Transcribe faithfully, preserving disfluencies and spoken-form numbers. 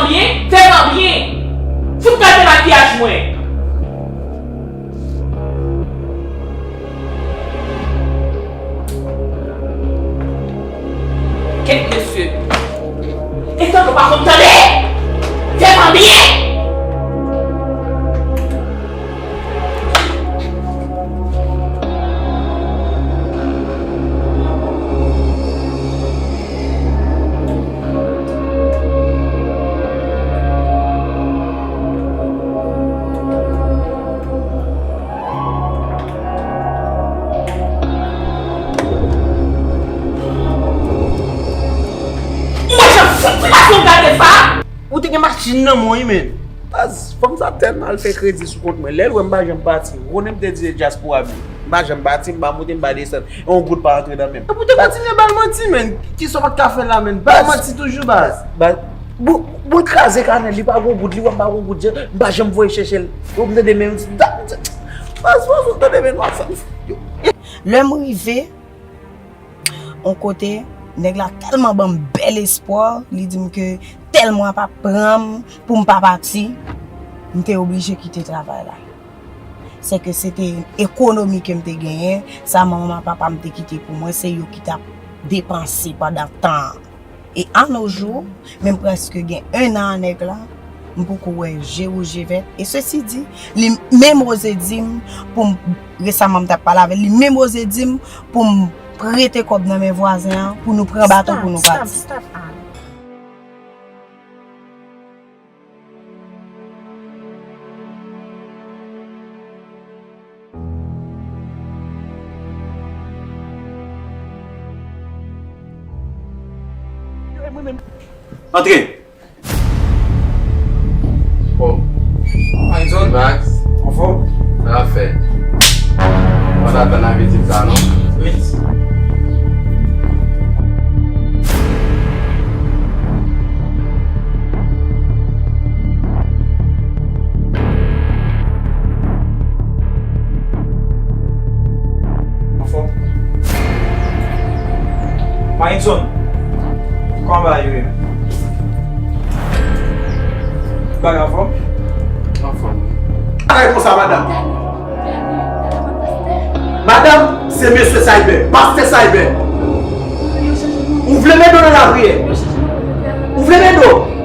Byen, fè m an byen. Fout gate makiyaj mwen. Kèt mesye. E tankou pa konn tande. Fè m an byen. Ou pa janm fout fason gade sa. Ou te gen machin nan men w wi, men. Baz, fanm sa tèlman al fè kredi sou kont mwen. Lè l wè m pa janm pati, ou konnen m te di se dyaspora m ye. M pa janm pati, m pa monte, m pa desann. E yon goud pa antre nan men m. Epi w te kontinye ba l manti, men. Kisa w pa t ka fè la, men? Ba l manti toujou, baz. Baz, bout, bout kraze kanèl, li pa gon goud, li wè m pa gon goud, m pa janm voye chèche l. Ou m tande men, m di, baz, baz, ou tande men, w ap fè m. Lè m rive, yon kote, nèg la tèlman ban m bèl espwa, li di m ke tèl mwa p ap pran m pou m pa pati, m te oblije kite travay la. Sèke se te ekonomi ke m te genyen, sa manman papa m te kite pou mwen, se yo ki t ap depanse pandan tan an. E a nos jours, men m prèske gen en an a nèg la, m poko wè je wouj je vèt. E sesi di, li menm oze di m pou m, resaman m t ap pale avè l, li menm oze di m pou m prete kòb nan men vwazen an, pou nou pran bato pou nou pati. Stop, stop, stop, Al. Antre! Oh. Max. Anfòm? Sa ap fè? Ou pa t atann a vizit sa, non? Wi. Anfòm? Mayenson, kòman bagay yo ye? Bagay anfòm? Anfòm, wi. Bagay konsa, madanm. Madanm, se mesye Cyber, pastè Cyber. Ou vle m ede w nan lapriyè? Ou vle m ede w?